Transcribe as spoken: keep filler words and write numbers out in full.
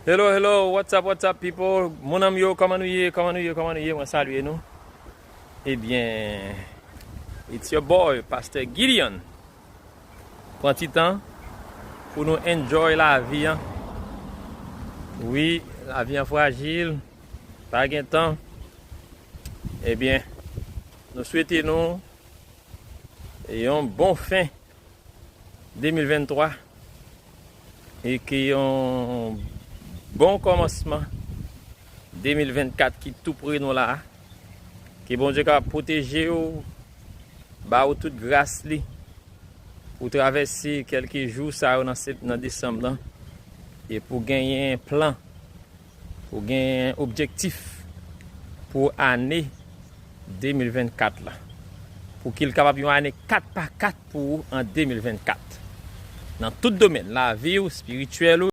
Hello, hello, what's up, what's up, people? Mon ami yo, kòman nou ye, kòman nou ye, kòman nou ye? Mwen salye nou. Ebyen, it's your boy, Pastor Gideon. Pran ti tan pou nou enjoy lavi an. Wi, lavi an frajil, pa gen tan. Ebyen, nou swete nou yon bon fen de mil venntwa e ke yon bon kòmansman de mil vennkat ki tou pre nou la a. Ke Bondye kapab pwoteje w, ba ou tout gras li pou travèse kèlke jou sa yo nan, nan desanm nan, e pou genyen plan, pou genyen objektif pou ane de mil vennkat la, pou ke l kapab yon ane kat pa kat pou ou an de mil vennkat, nan tout domèn, lavi w, espirityèl ou,